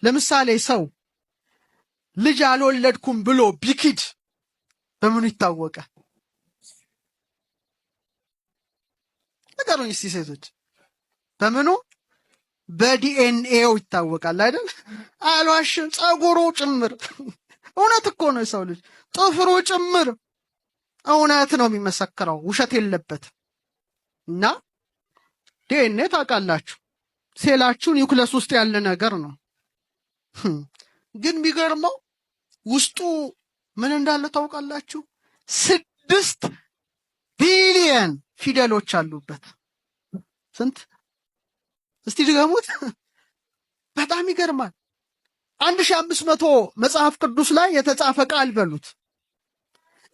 ለምሳሌ ሰው ልጅ አልወለድኩም ብሎ ቢክድ በምኑ ይታወቃል? ንገሩኝ እስቲ ሴቶች፣ በምኑ? በዲኤንኤው ይታወቃል አይደል? አልዋሽም፣ ጸጉሩ ጭምር እውነት እኮ ነው። የሰው ልጅ ጥፍሩ ጭምር እውነት ነው የሚመሰክረው፣ ውሸት የለበትም። እና ዲኤንኤ ታውቃላችሁ፣ ሴላችሁ ኒውክለስ ውስጥ ያለ ነገር ነው። ግን የሚገርመው ውስጡ ምን እንዳለ ታውቃላችሁ? 6 ቢሊየን ፊደሎች አሉበት። ስንት? እስቲ ድገሙት። በጣም ይገርማል። 1500 መጽሐፍ ቅዱስ ላይ የተጻፈ ቃል በሉት።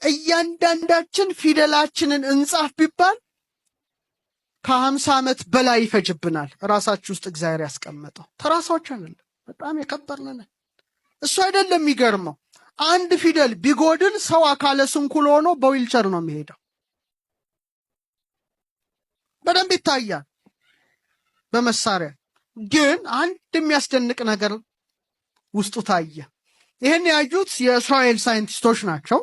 እያንዳንዳችን ፊደላችንን እንጻፍ ቢባል ከ50 ዓመት በላይ ይፈጅብናል። ራሳችሁ ውስጥ እግዚአብሔር ያስቀመጠው ተራ ሰዎች አይደለም፣ በጣም የከበርን ነን። እሱ አይደለም የሚገርመው። አንድ ፊደል ቢጎድል ሰው አካለ ስንኩል ሆኖ በዊልቸር ነው የሚሄደው። በደንብ ይታያል በመሳሪያ። ግን አንድ የሚያስደንቅ ነገር ውስጡ ታየ። ይህን ያዩት የእስራኤል ሳይንቲስቶች ናቸው።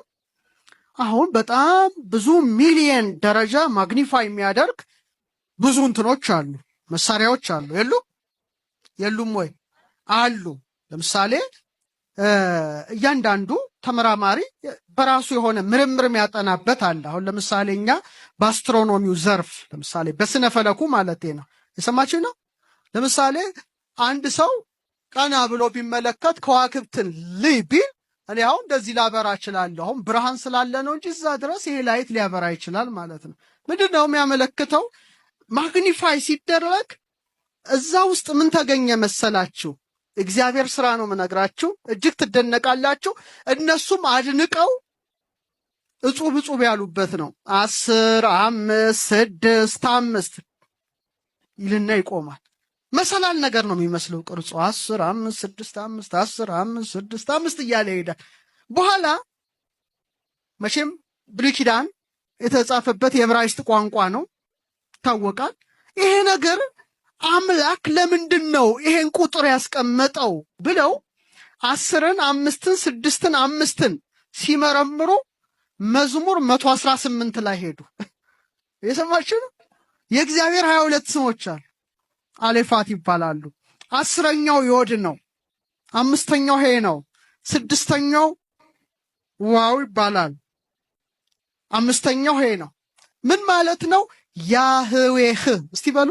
አሁን በጣም ብዙ ሚሊየን ደረጃ magnify የሚያደርግ ብዙ እንትኖች አሉ፣ መሳሪያዎች አሉ። የሉ የሉም ወይ? አሉ። ለምሳሌ እያንዳንዱ ተመራማሪ በራሱ የሆነ ምርምር የሚያጠናበት አለ። አሁን ለምሳሌ እኛ በ astronomy ው ዘርፍ፣ ለምሳሌ በስነ ፈለኩ ማለት ነው። የሰማችሁ ነው። ለምሳሌ አንድ ሰው ቀና ብሎ ቢመለከት ከዋክብትን ልይ ቢል እኔ አሁን እንደዚህ ላበራ እችላለሁ። አሁን ብርሃን ስላለ ነው እንጂ እዛ ድረስ ይሄ light ሊያበራ ይችላል ማለት ነው። ምንድን ነው የሚያመለክተው? Magnify ሲደረግ እዛ ውስጥ ምን ተገኘ መሰላችሁ? እግዚአብሔር ስራ ነው የምነግራችሁ። እጅግ ትደነቃላችሁ። እነሱም አድንቀው እጹብ እጹብ ያሉበት ነው። 10፣ 5፣ 6፣ 5 ይልና ይቆማል። መሰላል ነገር ነው የሚመስለው ቅርጹ። 10፣ 5፣ 6፣ 5፣ 10፣ 5፣ 6፣ 5 እያለ ይሄዳል። በኋላ መቼም ብሉይ ኪዳን የተጻፈበት የዕብራይስጥ ቋንቋ ነው ይታወቃል። ይሄ ነገር አምላክ ለምንድን ነው ይሄን ቁጥር ያስቀመጠው ብለው 10ን፣ 5ን፣ 6ን፣ 5ን ሲመረምሩ መዝሙር 118 ላይ ሄዱ። የሰማችሁ ነው። የእግዚአብሔር 22 ስሞች አሉ። አሌፋት ይባላሉ። 10ኛው ዮድ ነው። አምስተኛው ሄ ነው። ስድስተኛው ዋው ይባላል። አምስተኛው ሄ ነው። ምን ማለት ነው? ያህዌህ እስቲ በሉ።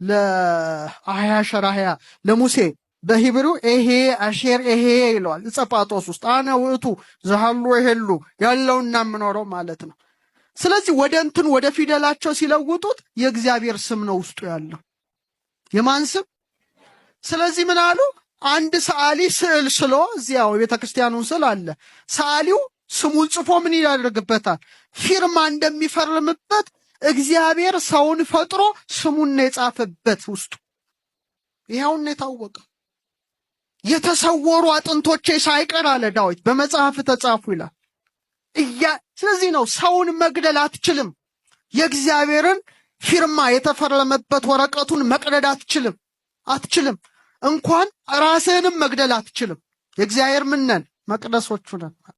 ለአህያ ሸራህያ ለሙሴ በ Hebrew אהיה אשר אהיה ይለዋል። ዕፀ ጳጦስ ውስጥ አነ ውእቱ ዘሀሉ ወይሄሉ ያለውና የምኖረው ማለት ነው። ስለዚህ ወደ እንትን ወደ ፊደላቸው ሲለውጡት የእግዚአብሔር ስም ነው ውስጡ ያለው። የማን ስም? ስለዚህ ምን አሉ? አንድ ሰዓሊ ስዕል ስሎ እዚያው የቤተ ክርስቲያኑን ስዕል አለ። ሰዓሊው ስሙን ጽፎ ምን ያደርግበታል? ፊርማ እንደሚፈርምበት እግዚአብሔር ሰውን ፈጥሮ ስሙን ነው የጻፈበት ውስጡ። ይኸውን የታወቀ የተሰወሩ አጥንቶቼ ሳይቀር አለ ዳዊት በመጽሐፍ ተጻፉ ይላል። ስለዚህ ነው ሰውን መግደል አትችልም። የእግዚአብሔርን ፊርማ የተፈረመበት ወረቀቱን መቅደድ አትችልም፣ አትችልም። እንኳን ራስህንም መግደል አትችልም። የእግዚአብሔር ምን ነን? መቅደሶቹ ነን።